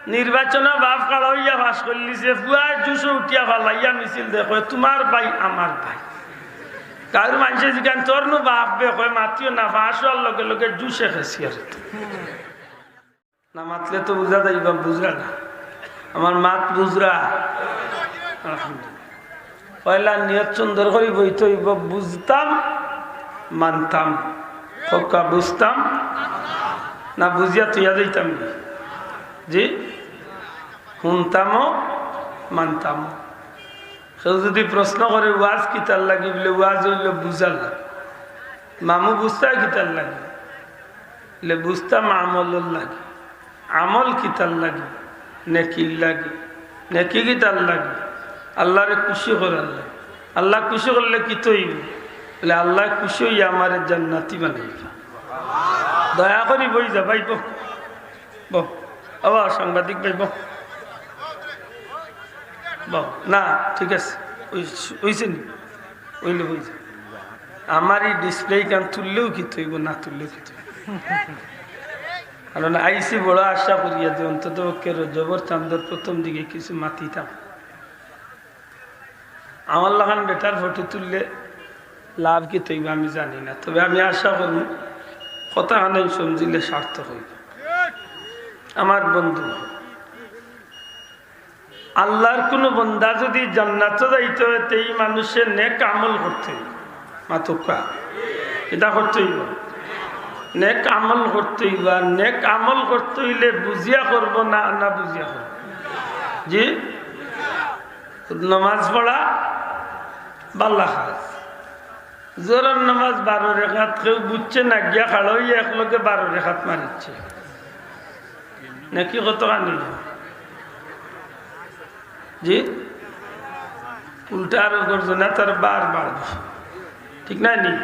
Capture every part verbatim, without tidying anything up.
নির্বাচনো বাফ খাড়া অইয়া পাশ করিলিছে, ফুয়ায় জুশো উঠিয়া ফালাইয়া মিছিল দেয়, কয়, "তুমার ভাই আমার ভাই।" গাউর মানষে জিকাইন, "তোর নু বাফ বে?" কয়, "মাতিও না, পাশ অওয়ার লগে লগে জুশে গেছি আর।" না মাতলে তো বুঝা যাইবা, বুঝরা না। আমার মাত বুঝরা? আলহামদুলিল্লাহ। পয়লা নিয়ত সুন্দর করি বইতে অইবো, বুঝতাম, মানতাম। কউক্কা বুঝতাম, না বুঝিয়া থইয়া যাইতাম নি? জি? হুনতামও, মানতামও। কেউ যুদি প্রশ্ন করে, "ওয়াজ কিতার লাগি?" বলে, "ওয়াজ অইলো বুঝার লাগি।" মামু বুঝতায় কিতার লাগি? বলে, "বুঝতাম আমলর লাগি।" আমল কিতার লাগি? নেকির লাগি। নেকি কিতার লাগি? আল্লারে খুশি করার লাগি। আল্লা খুশি করলে কিতা অইবো? বলে, "আল্লায় খুশি অইয়া আমারে জান্নাতি বানাইবা।" দয়া করি বই যা ভাই, বহ। বহ। আবার সাংবাদিক ভাই, বহ। বহ। না, ঠিক আছে। অই-, অইছে নি? অইলে অই যা। আমার ই display খান তুললেও কিতা অইবো, না তুললেও কিতা অইবো। কারণ আইছি বড় আশা করিয়া যে অন্তত পক্ষে রজবর চান্দর প্রথম দিকে কিছু মাতিতাম। আমার লাখান বেটার ফটো তুললে লাভ কিতা অইবো আমি জানি না, তবে আমি আশা করি কথা খান সমঝিলে সার্থক অইবো। আমার বন্ধু, আল্লার কুনু বন্দা যুদি জান্নাতো যাইতে অয়, তে ই মানুষে নেক আমল করতে অইবো। মাতউক্কা। ইটা করতে অইবো। নেক আমল করতে অইবো। আর নেক আমল করতে অইলে বুঝিয়া করবো না, না বুঝিয়া করবো? জি? নমাজ পড়া বালা কাজ। জোহরর নমাজ বারো রেকাত, কেউ বুঝছে না, গিয়া খাড়া অইয়া একলগে বারো রেকাত মারিছে। নেকি কতখানি? জি? উল্টা আরো গর্জনা তার বার বার। ঠিক না নি?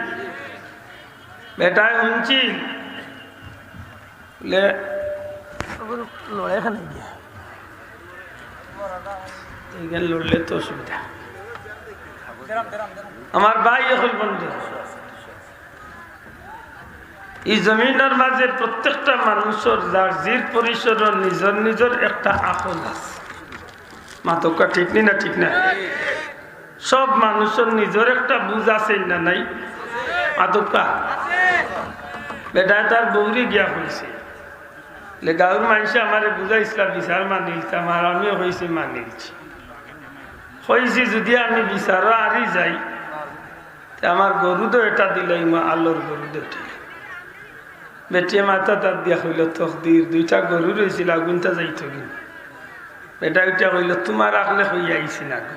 বেটায় হুনছি, লে, লড়ে এখানে গিয়া। এইখানে লড়লে তো অসুবিধা। আমার ভাই অকল বন্ধু, ই জমিনর মাঝে প্রত্যেকটা মানুষর যার জির পরিসরর নিজর নিজর একটা আকল আছে। মাতউক্কা, ঠিক নি না? ঠিক না? সব মানুষর নিজর একটা বুঝ আছে না নাই? মাতউক্কা। বেটায় তার বউরে গিয়া কইছে, লে গাউর মানষে আমারে বুঝাইছলা বিচার মানিলতাম, আর আমিও কইছি মানিলছি। কইছি যুদি আমি বিচারো আরি যাই, তে আমার গরু দুইটা দিলাইমু, আলর গরু দুইটা। বেটিয়ে মাথাত আত দিয়া কইলো, "তকদির, দুইটা গরু রইছিল, আগুনটা যাইতো কিনা?" বেটায় উঠিয়া কইলো, "তুমার আকলে কইয়া আইছি না গো।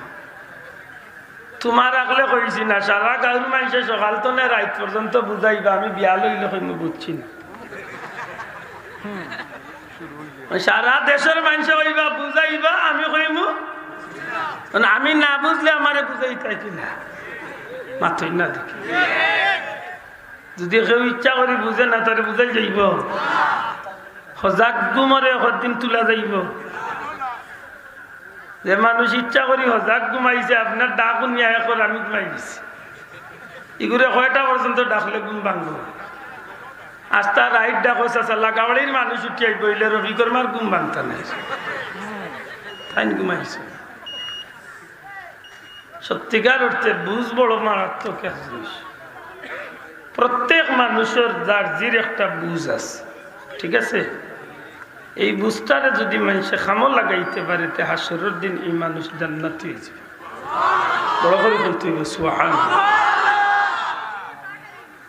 তুমার আকলে কইছি না, সারা গাউর মানষে সকাল তনে রাইত পর্যন্ত বুঝাইবা, আমি বিয়াল অইলে কইমু বুঝছি না।" ওই সারা দেশর মানষে কইবা, বুঝাইবা, আমি কইমু, মানে, আমি না বুঝলে আমারে বুঝাইতায় কিনা? মাতইন না দেখি। যুদি কেউ ইচ্ছা করি বুঝে না, তারে বুঝাই যাইবো? হজাক ঘুমরে কদিন তুলা যাইবো? যে মানুষ ইচ্ছা করি হজাক ঘুমাইছে, আপনার ডাক হুনিয়া একবার আমি ঘুমাই গেছি। ইগুরে কয়টা পর্যন্ত ডাকলে ঘুম ভাঙবো? আস্তা রাইত ডাকো চাচা, লাগাবাড়ির মানুষ উঠি আইবো, ইলে রফিকর মার ঘুম ভাঙতা নাই। তাইন ঘুমাইছে। সত্যিকার অর্থে বুঝ বড় মারাত্মক এক জিনিস। প্রত্যেক মানুষর যার জির একটা বুঝ আছে, ঠিক আছে? এই বুঝটারে যুদি মানষে কামো লাগাইতে পারে, তে হাশরর দিন ই মানুষ জান্নাতি অইযিবো। বড় করি কইতে অইবো, সুবহানাল্লাহ।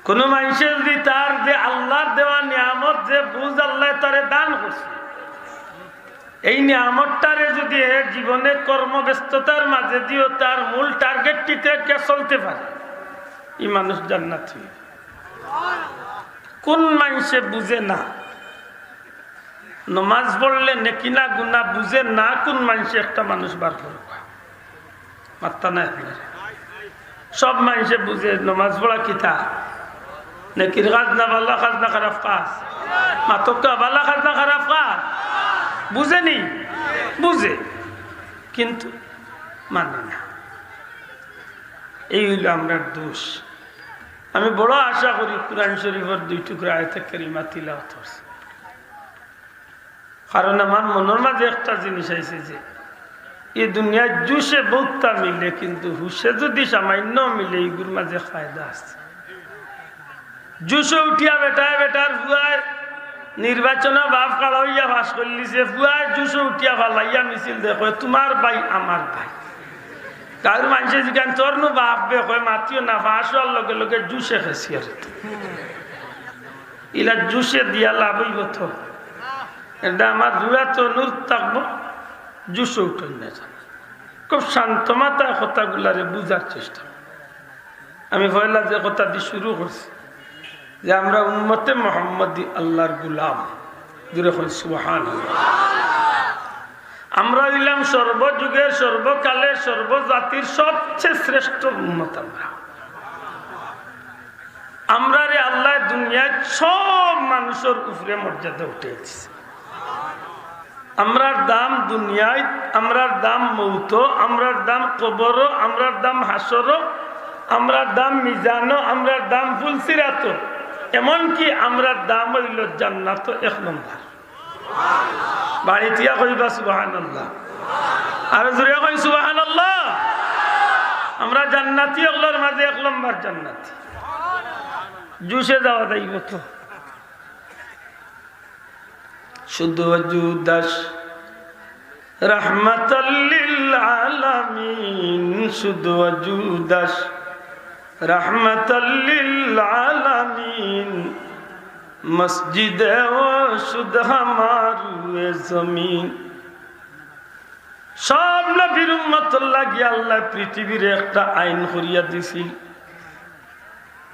কুনু মানষে যুদি তার যে আল্লার দেওয়া নিয়ামত, যে বুঝ আল্লায় তারে দান করছে, এই নিয়ামতটারে যুদি হে জীবনে কর্মব্যস্ততার মাঝে দিও তার মূল target ঠিক রাখিয়া চলতে পারে, ই মানুষ জান্নাতি। কুন মানষে বুঝে না, নমাজ পড়লে নেকি না গুনা বুঝে না, কুন মানষে একটা মানুষ বার করুক। মাত্তা নাই আপনার। সব মানষে বুঝে নমাজ পড়া কিতা, নেকির কাজ না, ভালা কাজ না, খারাপ কাজ। মাতউক্কা, ভালা কাজ না, খারাপ কাজ? বুঝে নি? বুঝে, কিন্তু মানে না। এই অইলো আমরার দোষ। আমি বড় আশা করি কুরআন শরীফর দুই টুকরা আয়াতে কারিমা তিলাওয়াত করছি। কারণ আমার মনর মাঝে একটা জিনিস আইছে যে, এই দুনিয়ার জুশে বউততা মিলে, কিন্তু হুশে যুদি সামান্য মিলে, ইগুর মাঝে ফায়দা আছে। জুশো উঠিয়া বেটায় বেটার ফুয়ায় নির্বাচনো বাফ খাড়া অইয়া পাশ করিলিছে, ফুয়ায় জুশো উঠিয়া ফালাইয়া মিছিল দেয়, কয়, "তুমার ভাই আমার ভাই।" গাউর মানষে জিগাইন, "তোর নু বাফ বে?" কয়, "মাতিও না, পাশ অওয়ার লগে লগে জুশে খেছি আর।" ইলা জুশে দিয়া লাভ অইবো তো? এটা আমার জুড়া তো নূর থাকবো, জুশো উঠইন না জানা। খুব শান্ত মাথায় কথাগুলারে বুঝার চেষ্টা। আমি পয়লা যে কথাদি শুরু করছি যে আমরা উম্মতে মোহাম্মদী, আল্লাহর গোলাম। জোরে কইন সুবহানাল্লাহ। আমরা অইলাম সর্বযুগের, সর্বকালের, সর্বজাতির সবচেয়ে শ্রেষ্ঠ উম্মত আমরা। আমরারে আল্লায় দুনিয়ার সব মানুষর উপরে মর্যাদা উঠাই দিছে। আমরার দাম দুনিয়াত, আমরার দাম মৌতো, আমরার দাম কবরো, আমরার দাম হাশরো, আমরার দাম মিজানো, আমরার দাম ফুলসিরাতো, এমনকি আমরার দাম অইলো জান্নাতো এক নম্বর। বাড়িত গিয়া কইবা সুবহানাল্লাহ। আরো জোরে কইন সুবহানাল্লাহ। আমরা জান্নাতি অকলর মাঝে এক নম্বর জান্নাতি। জুশে যাওয়া যাইবো তো। শুধু অজু দাস রহমাতাল লিল আলামিন, শুধু অজু দাস রহমাতাল লিল আলামিন, মসজিদে ও শুধু আমার জমিন। সব নবীর উম্মতর লাগি আল্লায় পৃথিবীর একটা আইন করিয়া দিছিল।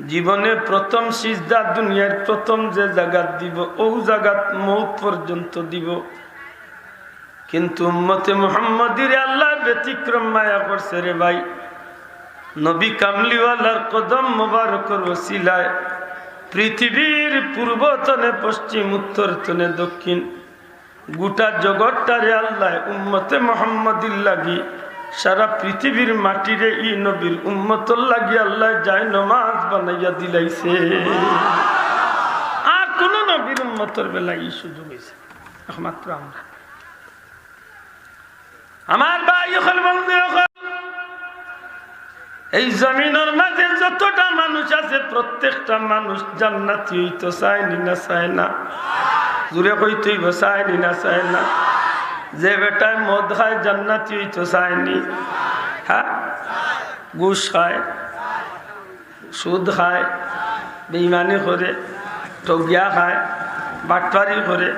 জীবনে প্রথম সিজদা দুনিয়ার প্রথম যে জাগাত দিবো, অউ জাগাত মউত পর্যন্ত দিবো। কিন্তু উম্মতে মুহাম্মদীরে আল্লায় ব্যতিক্রম মায়া করছে রে ভাই। নবী কামলিওয়ালার কদম মোবারকর ওসিলায় পৃথিবীর পূর্ব তনে পশ্চিম, উত্তর তনে দক্ষিণ, গোটা জগৎটারে আল্লায় উম্মতে মুহাম্মদীর লাগি, সারা পৃথিবীর মাটিরে ই নবীর উম্মতর লাগি আল্লায় জায়নামাজ বানাইয়া দিলাইছে। আর কুনু নবীর উম্মতর বেলায় ই সুযোগ অইছে, একমাত্র আমরা। আমার ভাই অকল, বন্ধু অকল, এই জমিনর মাঝে যতটা মানুষ আছে, প্রত্যেকটা মানুষ জান্নাতি অইতো চায়নি না চায় না? জোরে কইতে অইবো, চায়নি না চায় না? যে বেটায় মদ খায়, জান্নাতি অইতো চায়নি? হ্যাঁ, ঘুষ খায়, সুদ খায়, বেইমানি করে, ঠগিয়া খায়, বাটপারি করে,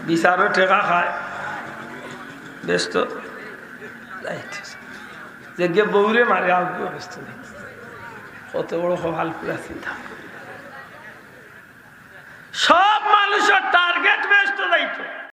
বিচারো টেকা খায়, বেহেস্তো যাইতো চায়। যেগিয়ে বউরে মারে, আগুয়ে বেহেস্তো যাইতো চায়। কত বড় কপাল পুড়া চিন্তা। সব মানুষর টার্গেট বেহেস্তো যাইতো।